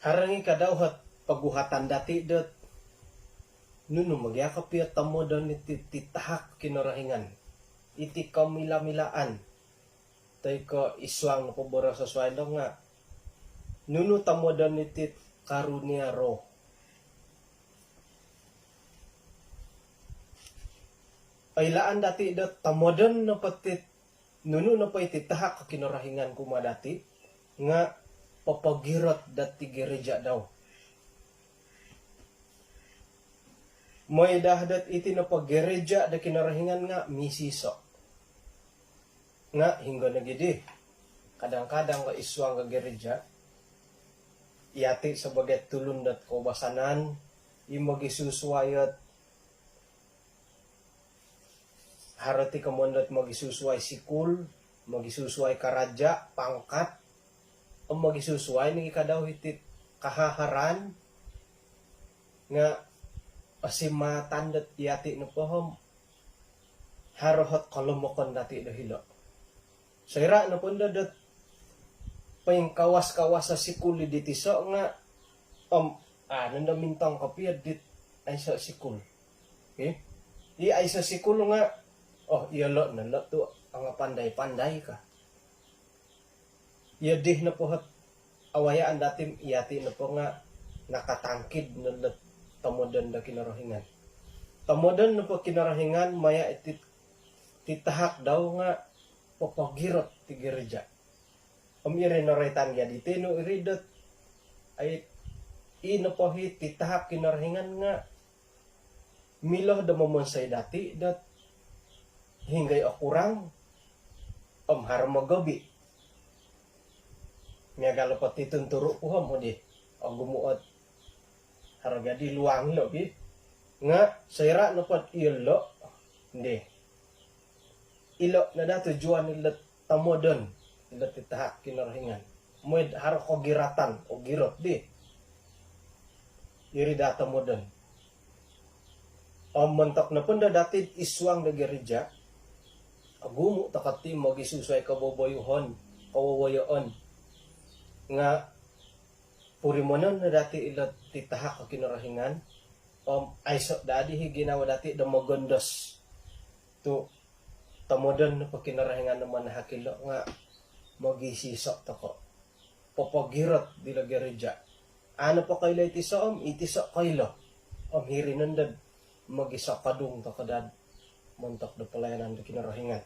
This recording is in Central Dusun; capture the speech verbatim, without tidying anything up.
Haro ngi kadau ot poguhatan dati dot nunu ma gia kopio tomodon iti titahak Kinorohingan, iti komila-milaan, toi ko id suang nopo boros suai dau nga nunu tomodon iti karunia Roh. Oilaan dati dot tomodon nopo ti, nunu nopo iti tahak Kinorohingan kumaa dati nga popogirot dati gereja dau. Mooi daa dot iti nopo gereja do Kinorohingan nga misiso. Nga hinggo nogi di, kadang-kadang ko id suang ko gereja, yati sebagai tulun dot koubasanan, i mogisusuai ot haro ti komoyon dot mogisusuai sikul, mogisusuai karaja, pangkat, om mogisusuai nogi kadau iti kahaharan, nga osimatan dot yati nopo om haro ot kolomokon dati do hilo. Soira nopo ndo dot poingkawas-kawas o sikul di tiso nga om, ah, nondo mintong kopio dit aiso sikul. Okey? I aiso sikul nga, oh, iyolo no lo tu ongopandai-pandai ka. Iyo di nopo ot awayaan dati, yati nopo nga nakatangkid no lo tomodon do Kinorohingan. Tomodon nopo Kinorohingan maya iti titahak dau nga popogirot ti gereja. Om iri no roitan gia di tinu iri dot, ai, i nopo i titahak Kinorohingan nga milo do momonsoi dati dot hinggo i okurang om haro mogobi. Miagal nopo ti tunturu ku om, odi, ogumu ot haro gia di luang lo ki. Nga soira nopo iyolo, ndi, ilo no daa tujuan ilo tomodon, ilo titahak Kinorohingan. Mooi haro kogiratan, ogirot di. Iri daa tomodon. Om montok nopo ndo dati id suang do gereja, ogumu toko ti mogisusuai koboboyuhon, kowowoyoon. Nga purimonon no dati ilo titahak Kinorohingan, om aiso daa di i ginawo dati do mogondos. Tu tomodon nopo Kinorohingan do manahak ilo nga mogisiso toko. Popogirot dilo gereja. Au nopo koilo i tiso om i tiso koilo. Om hiri nondo mogisokodung toko daa montok do pelayanan do Kinorohingan.